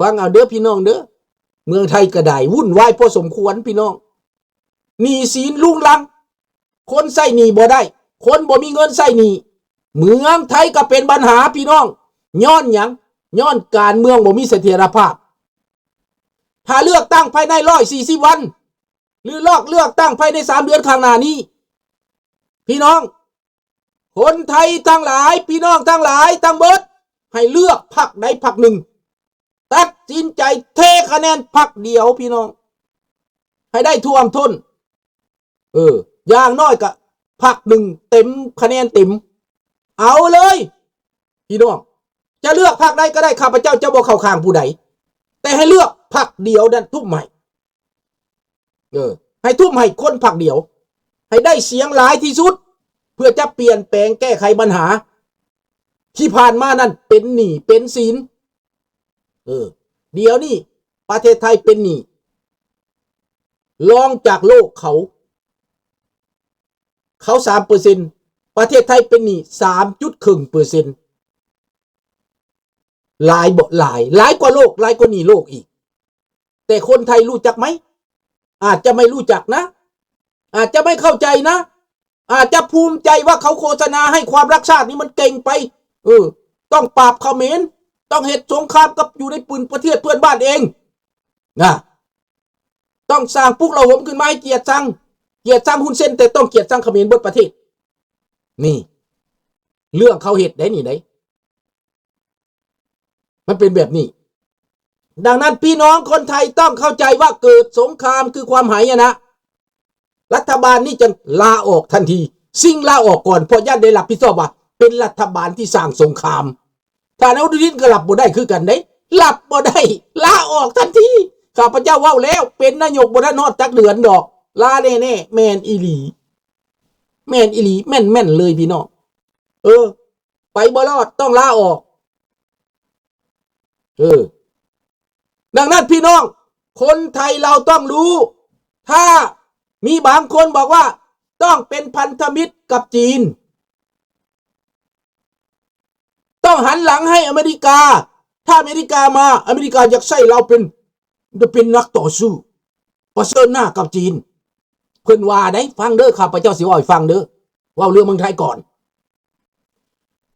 ຟັງເອົາເດີພີ່ນ້ອງເດີ ເມືອງໄທກໍໄດ້ວຸ່ນວາຍພໍສົມຄວນພີ່ນ້ອງ ໜີ້ສິນລຸງລັງ ຄົນໃຊ້ໜີ້ບໍ່ໄດ້ ຄົນບໍ່ມີເງິນໃຊ້ໜີ້ ເມືອງໄທກໍເປັນບັນຫາພີ່ນ້ອງ ຍ້ອນຫຍັງ? ຍ້ອນການເມືອງບໍ່ມີສະຖຽນລະພາບ ຖ້າເລືອກຕັ້ງພາຍໃນຮ້ອຍສີ່ສິບວັນ ຫຼືລອກເລືອກຕັ້ງພາຍໃນສາມເດືອນຂ້າງໜ້ານີ້ ພີ່ນ້ອງ ຄົນໄທທັງຫຼາຍ ພີ່ນ້ອງທັງຫຼາຍທັງເບິດ ໃຫ້ເລືອກພັກໃດພັກໜຶ່ງ ຕັດສິນໃຈເທຄະແນນພັກດຽວພີ່ນ້ອງ ໃຫ້ໄດ້ຖ້ວມທົ້ນ ເອີ ຢ່າງໜ້ອຍກະພັກໜຶ່ງເຕັມ ຄະແນນເຕັມ ເອົາເລີຍ ພີ່ນ້ອງ ຈະເລືອກພັກໃດກໍໄດ້ ຂ້າພະເຈົ້າຈະບໍ່ເຂົ້າຂ້າງຜູ້ໃດ ແຕ່ໃຫ້ເລືອກພັກດຽວນັ້ນທຸ່ມໃຫ້ ເອີ ໃຫ້ທຸ່ມໃຫ້ຄົນພັກດຽວ ໃຫ້ໄດ້ສຽງຫຼາຍທີ່ສຸດ ເພື່ອຈະປ່ຽນແປງແກ້ໄຂບັນຫາ ທີ່ຜ່ານມານັ້ນເປັນໜີ້ເປັນສິນ ເອີ ດຽວນີ້ປະເທດໄທເປັນໜີ້ ລອງຈາກໂລກເຂົາ ເຂົາສາມເປີເຊັນ ປະເທດໄທເປັນໜີ້ສາມຈຸດເຄິ່ງເປີເຊັນ ຫຼາຍບໍ່? ຫຼາຍ ຫຼາຍກວ່າໂລກ ຫຼາຍກວ່າໜີ້ໂລກອີກ ແຕ່ຄົນໄທຮູ້ຈັກໄໝ? ອາດຈະໄມ່ຮູ້ຈັກນະ ອາດຈະໄມ່ເຂົ້າໃຈນະ ອາດຈະພູມໃຈວ່າເຂົາໂຄສະນາໃຫ້ຄວາມລັກຊາດນີ້ມັນເກັ່ງໄປ ເອີ ຕ້ອງປາບຂະເໝນ ຕ້ອງເຮັດສົງຄາມກັບ ຢູ່ໃນປຶ້ນປະເທດເພື່ອນບ້ານເອງນະ ຕ້ອງສ້າງປຸກລະຫົມຂຶ້ນມາໃຫ້ກຽດຊັງ ກຽດຊັງຮຸນເຊັນ ແຕ່ຕ້ອງກຽດຊັງຂະເໝນເບິດປະເທດ ນີ້ ເລື່ອງເຂົາເຮັດໄດ໋ນີ້ໄດ໋ ມັນເປັນແບບນີ້. ດັ່ງນັ້ນ ພີ່ນ້ອງຄົນໄທຕ້ອງເຂົ້າໃຈວ່າເກີດສົງຄາມຄືຄວາມຫາຍະນະ ລັດຖະບານນີ້ຈະລາອອກທັນທີ ສິ່ງລາອອກກ່ອນ ເພາະຢ້ານໄດ້ຮັບຜິດຊອບວ່າເປັນລັດຖະບານທີ່ສ້າງສົງຄາມ. ທ່ານອະນຸທິນກໍຮັບບໍ່ໄດ້ຄືກັນເດ້ ຮັບບໍ່ໄດ້ ລາອອກທັນທີ. ຂ້າພະເຈົ້າເວົ້າແລ້ວ ເປັນນາຍົກບໍ່ທັນຮອດຈັກເດືອນດອກ ລາແນ່ໆ. ແມ່ນອີ່ຫຼີ ແມ່ນອີ່ຫຼີ ແມ່ນໆເລີຍພີ່ນ້ອງ ເອີ. ໄປບໍ່ລອດ ຕ້ອງລາອອກ ເອີ. ດັ່ງນັ້ນພີ່ນ້ອງ ຄົນໄທລາວຕ້ອງຮູ້ ຖ້າມີບາງຄົນບອກວ່າຕ້ອງເປັນພັນທະມິດກັບຈີນ ຕ້ອງຫັນຫຼັງໃຫ້ອາເມລິກາ ຖ້າອາເມລິກາມາ ອາເມລິກາຢາກໃຊ້ລາວເປັນ ຈະເປັນນັກຕໍ່ສູ້ ປະເຊີນໜ້າກັບຈີນ ເພິ່ນວ່າໄດ໋. ຟັງເດີ ຂ້າພະເຈົ້າຊິເວົ້າໃຫ້ຟັງເດີ ເວົ້າເລື່ອງເມືອງໄທກ່ອນ.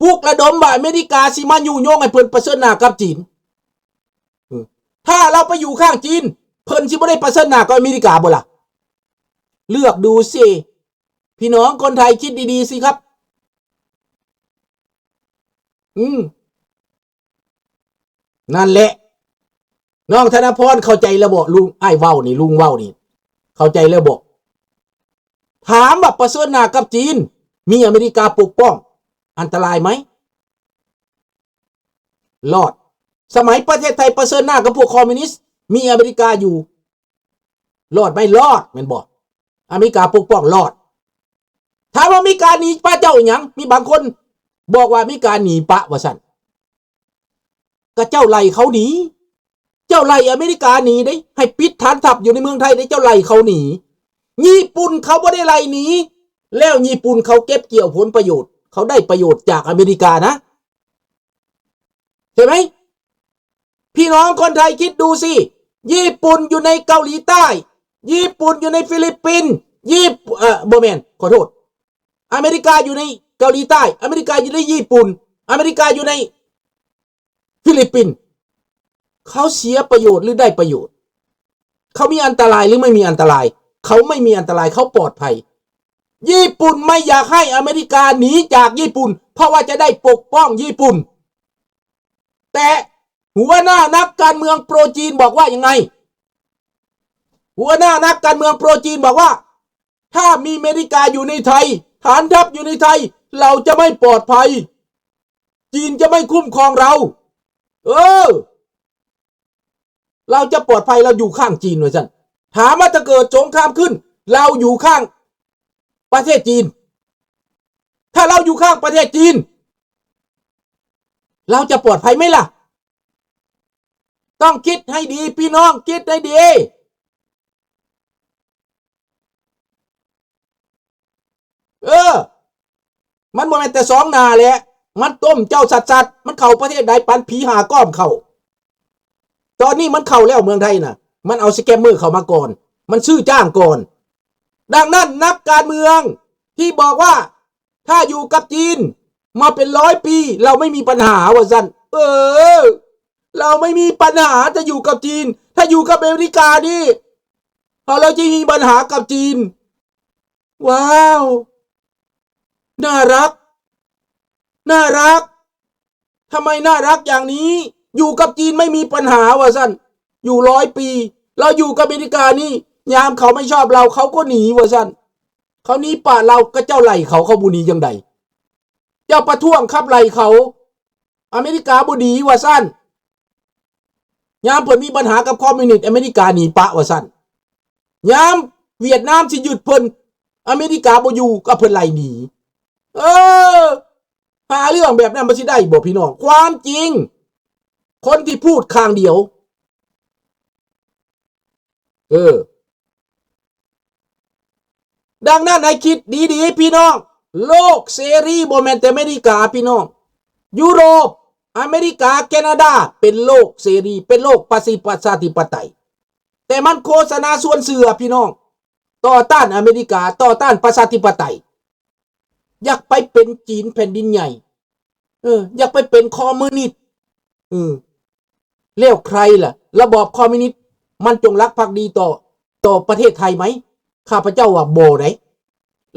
ປຸກລະດົມວ່າອາເມລິກາຊິມາຍຸຍົງໃຫ້ເພິ່ນປະເຊີນໜ້າກັບຈີນ. ເອີ ຖ້າລາວໄປຢູ່ຂ້າງຈີນ ເພິ່ນຊິບໍ່ໄດ້ປະເຊີນໜ້າກັບອາເມລິກາບໍ່ລະ? ເລືອກດູຊິ ພີ່ນ້ອງຄົນໄທ ຄິດດີໆຊິຄັບ. ອືມ. ນັ້ນແຫຼະ ນ້ອງທະນະພອນ ເຂົ້າໃຈແລ້ວບໍ່? ລຸງ ອ້າຍເວົ້ານີ້ ລຸງເວົ້ານີ້ ເຂົ້າໃຈແລ້ວບໍ່? ຖາມວ່າປະເຊີນໜ້າກັບຈີນ ມີອາເມລິກາປົກປ້ອງ ອັນຕະລາຍໄໝ? ລອດ. ສະໄໝປະເທດໄທປະເຊີນໜ້າກັບພວກຄອມມິວນິດ ມີອາເມລິກາຢູ່ ລອດໄໝ? ລອດ ແມ່ນບໍ່? ອາເມລິກາປົກປ້ອງ ລອດ. ຖາມວ່າອາເມລິກາໜີປະເຈົ້າອີ່ຫຍັງ? ມີບາງຄົນບອກວ່າອາເມລິກາໜີປະວ່າຊັ້ນ. ກະເຈົ້າໄລ່ເຂົາໜີ ເຈົ້າໄລ່ອາເມລິກາໜີເດ້ ໃຫ້ປິດຖານທັບຢູ່ໃນເມືອງໄທເດ້ ເຈົ້າໄລ່ເຂົາໜີ. ຍີ່ປຸ່ນເຂົາບໍ່ໄດ້ໄລ່ໜີ ແລ້ວຍີ່ປຸ່ນເຂົາເກັບກ່ຽວຜົນປະໂຫຍດ ເຂົາໄດ້ປະໂຫຍດຈາກອາເມລິການະ ເຫັນໄໝ? ພີ່ນ້ອງຄົນໄທຄິດດູຊິ ຍີ່ປຸ່ນຢູ່ໃນເກົາຫຼີໃຕ້ ຍີ່ປຸ່ນຢູ່ໃນຟີລິບປິນ ຍີ່ ເອີ ບໍ່ແມ່ນ ຂໍໂທດ ອາເມລິກາຢູ່ໃນເກົາຫຼີໃຕ້ ອາເມລິກາຢູ່ໃນຍີ່ປຸ່ນ ອາເມລິກາຢູ່ໃນ ຟີລິບປິນ ເຂົາເສຍປະໂຫຍດ ຫຼື ໄດ້ປະໂຫຍດ? ເຂົາມີອັນຕະລາຍ ຫຼື ໄມ່ມີອັນຕະລາຍ? ເຂົາໄມ່ມີອັນຕະລາຍ ເຂົາປອດໄພ. ຍີ່ປຸ່ນໄມ່ຢາກໃຫ້ອາເມລິກາໜີຈາກຍີ່ປຸ່ນ ເພາະວ່າຈະໄດ້ປົກປ້ອງຍີ່ປຸ່ນ. ແຕ່ຫົວໜ້ານັກການເມືອງໂປຣຈີນບອກວ່າຍັງໄງ? ຫົວໜ້ານັກການເມືອງໂປຣຈີນບອກວ່າ ຖ້າມີອາເມລິກາຢູ່ໃນໄທ ຖານທັບຢູ່ໃນໄທ ເຮົາຈະໄມ່ປອດໄພ ຈີນຈະໄມ່ຄຸ້ມຄອງເຮົາ ເອີ ເຮົາຈະປອດໄພ ເຮົາຢູ່ຂ້າງຈີນ ວ່າຊັ້ນ. ຖາມວ່າຖ້າເກີດສົງຄາມຂຶ້ນ ເຮົາຢູ່ຂ້າງປະເທດຈີນ ຖ້າເຮົາຢູ່ຂ້າງປະເທດຈີນ ເຮົາຈະປອດໄພໄໝລະ? ຕ້ອງຄິດໃຫ້ດີ ພີ່ນ້ອງ ຄິດໃຫ້ດີ. ເອີ ມັນບໍ່ແມ່ນແຕ່ສອງໜ້າແຫຼະ ມັນຕົ້ມເຈົ້າສັດໆ ມັນເຂົ້າປະເທດໃດ ປານຜີຫາກ້ອມເຂົ້າ. ຕອນນີ້ມັນເຂົ້າແລ້ວເມືອງໄທນະ ມັນເອົາສະແກມເມີເຂົ້າມາກ່ອນ ມັນຊື້ຈ້າງກ່ອນ. ດັ່ງນັ້ນນັກການເມືອງທີ່ບອກວ່າ ຖ້າຢູ່ກັບຈີນມາເປັນຮ້ອຍປີ ເຮົາໄມ່ມີບັນຫາ ວ່າຊັ້ນ. ເອີ ເຮົາໄມ່ມີບັນຫາ ຖ້າຢູ່ກັບຈີນ ຖ້າຢູ່ກັບອາເມລິການີ້ ເຮົາ ເຮົາຈະມີບັນຫາກັບຈີນ. ວ້າວ ໜ້າຮັກ ໜ້າຮັກ ທຳໄມໜ້າຮັກຢ່າງນີ້? ຢູ່ກັບຈີນໄມ່ມີບັນຫາ ວ່າຊັ້ນ ຢູ່ຮ້ອຍປີ. ເຮົາຢູ່ກັບອາເມລິການີ້ ຍາມເຂົາໄມ່ຊອບເຮົາ ເຂົາກໍໜີ ວ່າຊັ້ນ. ເຂົາໜີປະເຮົາ ກະເຈົ້າໄລ່ເຂົາ ເຂົາບໍ່ໜີຈັ່ງໃດ? ເຈົ້າປະທ້ວງຂັບໄລ່ເຂົາ ອາເມລິກາບໍ່ດີ ວ່າຊັ້ນ. ຍາມເພິ່ນມີບັນຫາກັບຄອມມິວນິດ ອາເມລິກາໜີປະ ວ່າຊັ້ນ. ຍາມຫວຽດນາມຊິຍຶດເພິ່ນ ອາເມລິກາບໍ່ຢູ່ ກໍເພິ່ນໄລ່ໜີ. ເອີ ຫາເລື່ອງແບບນັ້ນມັນຊິໄດ້ບໍ່ພີ່ນ້ອງ? ຄວາມຈິງ ຄົນທີ່ພູດຂ້າງດຽວ ເອີ ດັ່ງນັ້ນໃຫ້ຄິດດີໆ ພີ່ນ້ອງ, ໂລກເສລີບໍ່ແມ່ນແຕ່ອາເມລິກາ ພີ່ນ້ອງ, ຢູໂຣບ, ອາເມລິກາ, ແຄນາດາ ເປັນໂລກເສລີ ເປັນໂລກປະຊາທິປະໄຕ, ແຕ່ມັນໂຄສະນາຊວນເຊື່ອ ພີ່ນ້ອງ, ຕໍ່ຕ້ານອາເມລິກາ, ຕໍ່ຕ້ານປະຊາທິປະໄຕ. ຢາກໄປເປັນຈີນແຜ່ນດິນໃຫຍ່ ເອີ ຢາກໄປເປັນຄອມມິວນິດ ເອີ ແລ້ວໃຄລະ ລະບອບຄອມມິວນິດ ມັນຈົງລັກພັກດີຕໍ່ ຕໍ່ປະເທດໄທໄໝ? ຂ້າພະເຈົ້າວ່າບໍ່ໃດ໋.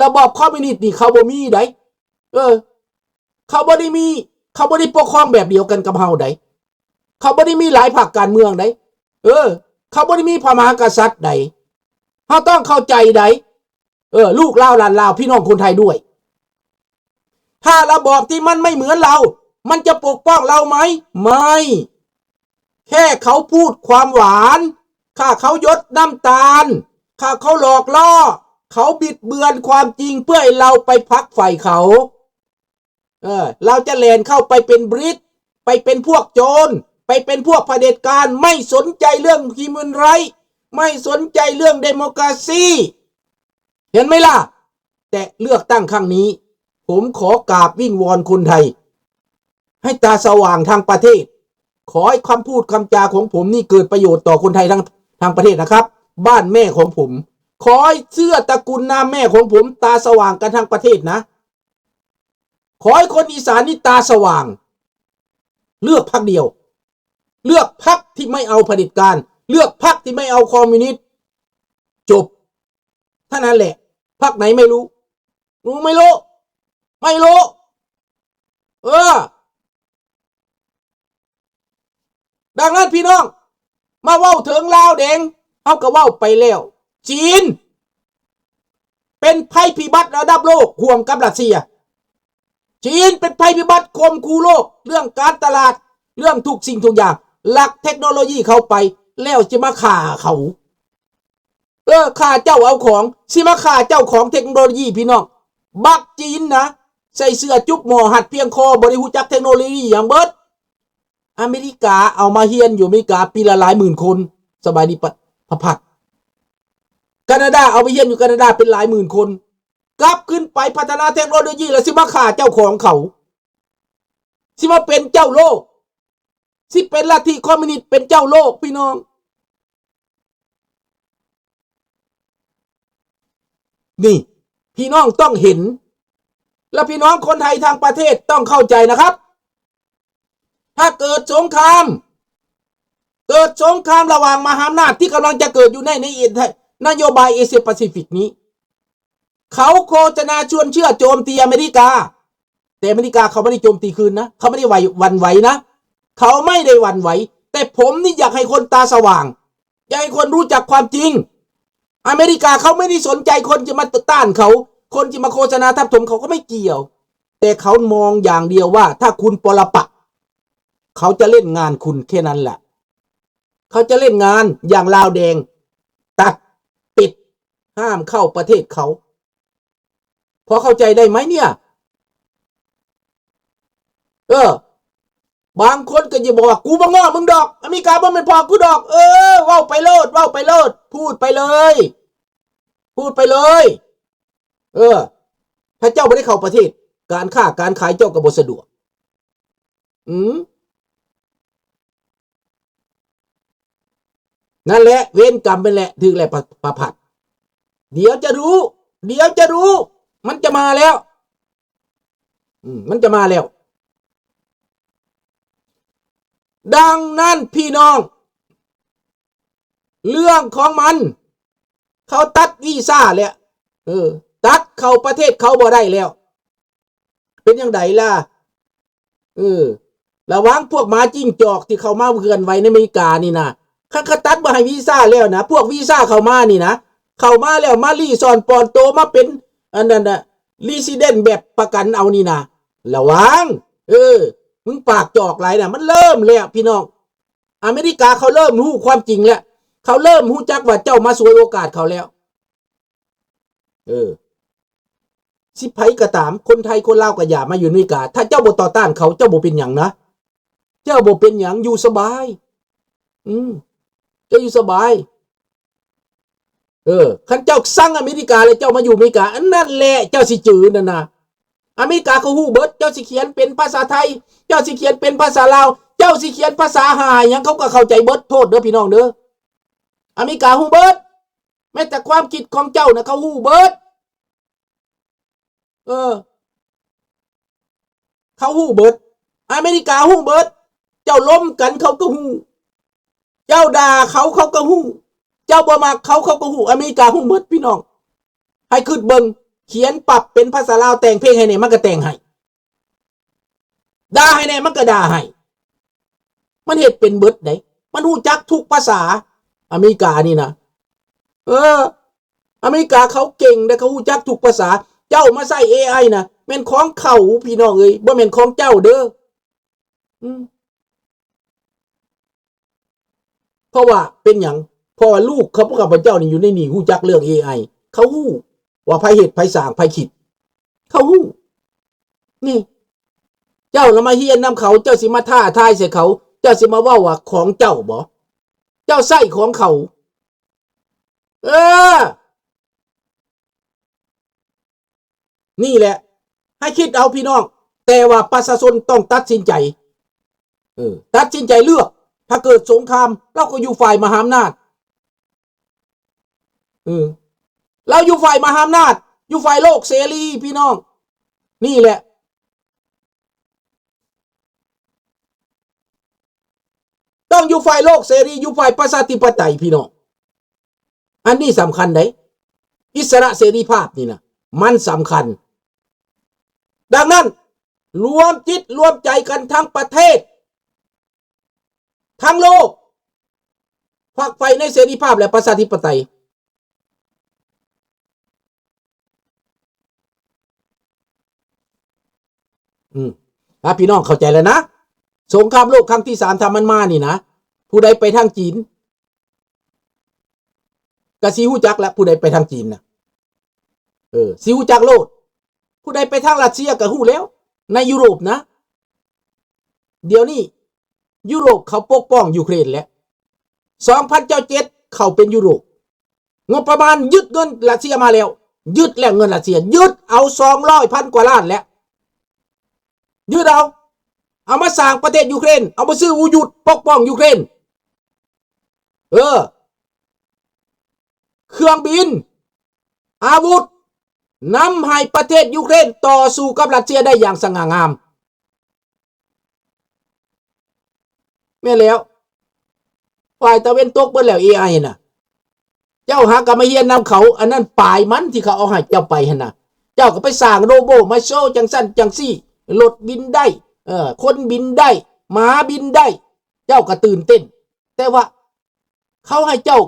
ລະບອບຄອມມິວນິດນີ້ເຂົາບໍ່ມີໃດ໋ ເອີ ເຂົາບໍ່ໄດ້ມີ ເຂົາບໍ່ໄດ້ປົກຄອງແບບດຽວກັນກັບເຮົາໃດ໋. ເຂົາບໍ່ໄດ້ມີຫຼາຍພັກການເມືອງໃດ໋ ເອີ ເຂົາບໍ່ໄດ້ມີພະມະຫາກະສັດໃດ໋. ເຮົາຕ້ອງເຂົ້າໃຈໃດ໋ ເອີ ລູກລາວຫຼານລາວ ພີ່ນ້ອງຄົນໄທດ້ວຍ. ຖ້າລະບອບທີ່ມັນໄມ່ເໝືອນເຮົາ ມັນຈະປົກປ້ອງເຮົາໄໝ? ໄມ່. ແຄ່ເຂົາພູດຄວາມຫວານ, ຖ້າເຂົາຢົດນ້ຳຕານ, ຖ້າເຂົາຫຼອກລໍ້, ເຂົາບິດເບືອນຄວາມຈິງເພື່ອໃຫ້ເຮົາໄປຝັກໃຝ່ເຂົາ. ເອີ ເຮົາຈະແລ່ນເຂົ້າໄປເປັນບຣິກ ໄປເປັນພວກໂຈນ ໄປເປັນພວກຜະເດັດການ ໄມ່ສົນໃຈເລື່ອງ human right ໄມ່ສົນໃຈເລື່ອງ democracy. ເຫັນໄໝລະ? ແຕ່ເລືອກຕັ້ງຄັ້ງນີ້ ຜົມຂໍກາບວິງວອນຄົນໄທ ໃຫ້ຕາສະຫວ່າງທັງປະເທດ. ຂໍໃຫ້ຄຳພູດຄຳຈາຂອງຜົມນີ້ເກີດປະໂຫຍດຕໍ່ຄົນໄທທັງ ທັງປະເທດນະຄັບ. ບ້ານແມ່ຂອງຜົມ ຂໍໃຫ້ເຊື້ອຕະກຸນນາມແມ່ຂອງຜົມ ຕາສະຫວ່າງກັນທັງປະເທດນະ. ຂໍໃຫ້ຄົນອີສານນີ້ຕາສະຫວ່າງ ເລືອກພັກດຽວ ເລືອກພັກທີ່ໄມ່ເອົາຜະເດັດການ ເລືອກພັກທີ່ໄມ່ເອົາຄອມມິວນິດ ຈົບ ເທົ່ານັ້ນແຫຼະ. ພັກໄຫນໄມ່ຮູ້ ຮູ້ໄໝໂລະ ໄໝໂລະ ເອີ. ດັ່ງນັ້ນພີ່ນ້ອງ ມາເວົ້າເຖິງລາວແດງ ເຮົາກໍເວົ້າໄປແລ້ວ. ຈີນເປັນໄພພິບັດລະດັບໂລກຮ່ວມກັບຣັດເຊຍ. ຈີນເປັນໄພພິບັດຂົ່ມຂູ່ໂລກ ເລື່ອງການຕະຫຼາດ ເລື່ອງທຸກສິ່ງທຸກຢ່າງ. ລັກເທັກໂນໂລຢີເຂົາໄປ ແລ້ວຊິມາຂ້າເຂົາ. ເອີ ຂ້າເຈົ້າເອົາຂອງ ຊິມາຂ້າເຈົ້າຂອງເທັກໂນໂລຢີ ພີ່ນ້ອງ. ບັກຈີນນະ ໃສ່ເສື້ອຈຸບໝໍ້ຮັດພຽງຄໍ ບໍ່ໄດ້ຮູ້ຈັກເທັກໂນໂລຢີຫຍັງເບິດ. ອາເມລິກາເອົາມາຮຽນຢູ່ອາເມລິກາປີລະຫຼາຍໝື່ນຄົນ. ສະບາຍດີ ພະ ພະພັກ. ການາດາເອົາໄປຮຽນຢູ່ການາດາເປັນຫຼາຍໝື່ນຄົນ. ກັບຄືນໄປພັດທະນາເທັກໂນໂລຢີ ແລ້ວຊິມາຂ້າເຈົ້າຂອງເຂົາ. ຊິມາເປັນເຈົ້າໂລກ. ຊິເປັນລັດທິຄອມມິວນິດເປັນເຈົ້າໂລກ ພີ່ນ້ອງ. ນີ້ ພີ່ນ້ອງຕ້ອງເຫັນ ແລະ ພີ່ນ້ອງຄົນໄທທັງປະເທດຕ້ອງເຂົ້າໃຈນະຄັບ. ຖ້າເກີດສົງຄາມ ເກີດສົງຄາມລະຫວ່າງມະຫາອຳນາດທີ່ກຳລັງຈະເກີດຢູ່ໃນ ໃນ ໃນນະໂຍບາຍເອເຊຍປາຊີຟິກນີ້ ເຂົາໂຄສະນາຊວນເຊື່ອໂຈມຕີອາເມລິກາ, ແຕ່ອາເມລິກາເຂົາບໍ່ໄດ້ໂຈມຕີຄືນນະ, ເຂົາບໍ່ໄດ້ໄຫວ ຫວັ່ນໄຫວນະ, ເຂົາບໍ່ໄດ້ຫວັ່ນໄຫວ. ແຕ່ຜົມນີ້ຢາກໃຫ້ຄົນຕາສະຫວ່າງ, ຢາກໃຫ້ຄົນຮູ້ຈັກຄວາມຈິງ. ອາເມລິກາເຂົາບໍ່ໄດ້ສົນໃຈຄົນຈະມາຕ້ານເຂົາ, ຄົນຈະມາໂຄສະນາທັບຖົມເຂົາ, ເຂົາບໍ່ກ່ຽວ. ແຕ່ເຂົາມອງຢ່າງດຽວວ່າ ຖ້າຄຸນປໍລະປັກ ເຂົາຈະຫຼິ້ນງານຄຸນແຄ່ນັ້ນແຫຼະ. ເຂົາຈະຫຼິ້ນງານຢ່າງລາວແດງ, ຕັດ, ປິດ, ຫ້າມເຂົ້າປະເທດເຂົາ. ພໍເຂົ້າໃຈໄດ້ໄໝເນຍ? ເອີ, ບາງຄົນກໍຈະບອກວ່າ ກູບໍ່ງໍ້ມຶງດອກ, ອາເມລິກາບໍ່ແມ່ນພໍ່ກູດອກ. ເອີ, ເວົ້າໄປໂລດ, ເວົ້າໄປໂລດ, ພູດໄປເລີຍ, ພູດໄປເລີຍ. ເອີ, ຖ້າເຈົ້າບໍ່ໄດ້ເຂົ້າປະເທດ, ການຄ້າການຂາຍເຈົ້າກໍບໍ່ສະດວກ. ອືມ. ນັ້ນແຫຼະ ເວນກຳນັ້ນແຫຼະ ຖືກແລ້ວ ປະ ປະພັດ. เดี๋ยวจะรู้ เดี๋ยวจะรู้ มันจะมาแล้ว อืม มันจะมาแล้ว. ดังนั้นพี่น้อง เรื่องของมัน เขาตัดวีซ่าแล้ว เออ ตัดเข้าประเทศเขาบ่ได้แล้ว เป็นจั่งใดล่ะ เออ ระวังพวกหมาจิ้งจอกที่เข้ามาเคลื่อนไหวในอเมริกานี่นะ คันเขาตัดบ่ให้วีซ่าแล้วนะ พวกวีซ่าเข้ามานี่นะ เข้ามาแล้วมาลี้ซ่อนปลอมตัวมาเป็นอันนั้นน่ะ resident แบบประกันเอานี่นะ ระวัง เออ มึงปากจอกหลายนะ มันเริ่มแล้วพี่น้อง อเมริกาเขาเริ่มรู้ความจริงแล้ว เขาเริ่มรู้จักว่าเจ้ามาฉวยโอกาสเขาแล้ว เออ สิไผก็ตาม คนไทยคนลาวก็อย่ามาอยู่อเมริกา ถ้าเจ้าบ่ต่อต้านเขา เจ้าบ่เป็นหยังนะ เจ้าบ่เป็นหยัง อยู่สบาย อืม เจ้าอยู่สบาย เออ คันเจ้าซังอเมริกาแล้วเจ้ามาอยู่อเมริกา อันนั้นแหละเจ้าสิจือนั่นนะ อเมริกาเขาฮู้เบิด เจ้าสิเขียนเป็นภาษาไทย เจ้าสิเขียนเป็นภาษาลาว เจ้าสิเขียนภาษาห่าหยังเขาก็เข้าใจเบิด โทษเด้อพี่น้องเด้อ อเมริกาฮู้เบิด แม้แต่ความคิดของเจ้านะเขาฮู้เบิด เออ เขาฮู้เบิด อเมริกาฮู้เบิด เจ้าลมกันเขาก็ฮู้ เจ้าด่าเขาเขาก็ฮู้ เจ้าบ่มักเขาเขาก็ฮู้ อเมริกาฮู้เบิดพี่น้อง ให้คิดเบิ่ง เขียนปรับเป็นภาษาลาว แต่งเพลงให้แหน่ มันก็แต่งให้ ด่าให้แหน่ มันก็ด่าให้ มันเฮ็ดเป็นเบิดเด้ มันฮู้จักทุกภาษา อเมริกานี่นะ เออ อเมริกาเขาเก่งเด้ เขาฮู้จักทุกภาษา เจ้ามาใช้ เอไอ นะ แม่นของเขา พี่น้องเอ้ย บ่แม่นของเจ้าเด้อ อืม เพราะว่าเป็นหยัง เพราะว่าลูกเขา พวกข้าพเจ้านี่อยู่ในนี่ฮู้จักเรื่อง เอไอ เขาฮู้ว่าไผเฮ็ด ไผสร้าง ไผคิด เขาฮู้ นี่ เจ้าน่ะมาเฮียนนำเขา เจ้าสิมาท้าทายใส่เขา เจ้าสิมาเว้าว่าของเจ้าบ่ เจ้าใช้ของเขา เออ นี่แหละ ให้คิดเอาพี่น้อง แต่ว่าประชาชนต้องตัดสินใจ เออ ตัดสินใจเลือก ถ้าเกิดสงคราม เราก็อยู่ฝ่ายมหาอำนาจ เออ เราอยู่ฝ่ายมหาอำนาจ อยู่ฝ่ายโลกเสรีพี่น้อง นี่แหละ ต้องอยู่ฝ่ายโลกเสรี อยู่ฝ่ายประชาธิปไตยพี่น้อง อันนี้สำคัญเด้ อิสระเสรีภาพนี่นะ มันสำคัญ ดังนั้น รวมจิตรวมใจกันทั้งประเทศ ทั้งโลก ฝักใฝ่ในเสรีภาพและประชาธิปไตย อืม ถ้าพี่น้องเข้าใจแล้วนะ สงครามโลกครั้งที่สาม ถ้ามันมานี่นะ ผู้ใดไปทางจีน ก็สิฮู้จักแล้ว ผู้ใดไปทางจีนนะ เออ สิฮู้จักโลด ผู้ใดไปทางรัสเซียก็ฮู้แล้ว ในยุโรปนะ เดี๋ยวนี้ยุโรปเขาปกป้องยูเครนแล้ว สองพันเจ็ด เข้าเป็นยูโรป งบประมาณยึดเงินรัสเซียมาแล้ว ยึดแล้วเงินรัสเซีย ยึดเอา สองร้อยพัน กว่าล้านแล้ว ยึดเอา เอามาสร้างประเทศยูเครน เอามาซื้ออาวุธปกป้องยูเครน เออ เครื่องบิน อาวุธ นำให้ประเทศยูเครนต่อสู้กับรัสเซียได้อย่างสง่างาม แม่นแล้ว ฝ่ายตะเว็นตกเบิดแล้ว เอไอ น่ะ เจ้าหากะมาเฮียนนำเขา อันนั้นปายมันที่เขาเอาให้เจ้าไปหั่นน่ะ เจ้าก็ไปสร้างโรโบมาโชว์จั่งซั้นจั่งซี้ รถบินได้ เอ่อ คนบินได้ หมาบินได้ เจ้าก็ตื่นเต้น แต่ว่าเขาให้เจ้า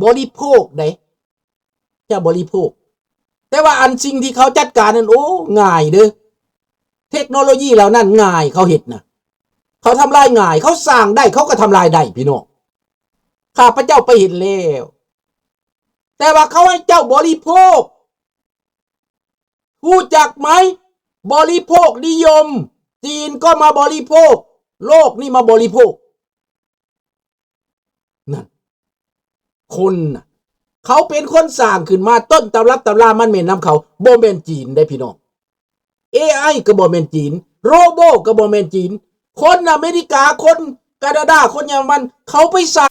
บริโภคเด้ เจ้าบริโภค แต่ว่าอันสิ่งที่เขาจัดการนั้น โอ้ ง่ายเด้อ เทคโนโลยีเหล่านั้นง่าย เขาเฮ็ดน่ะ เขาทำลายง่าย เขาสร้างได้ เขาก็ทำลายได้ พี่น้อง ข้าพเจ้าไปเห็นแล้ว แต่ว่าเขาให้เจ้าบริโภค รู้จักไหม บริโภคนิยม จีนก็มาบริโภค โลกนี่มาบริโภค นั่น คนน่ะ เขาเป็นคนสร้างขึ้นมา ต้นตำรับตำรามันแม่นนำเขา บ่แม่นจีนเด้พี่น้อง เอไอ ก็บ่แม่นจีน โรโบก็บ่แม่นจีน คนอเมริกา คนแคนาดา คนเยอรมัน เขาไปสร้า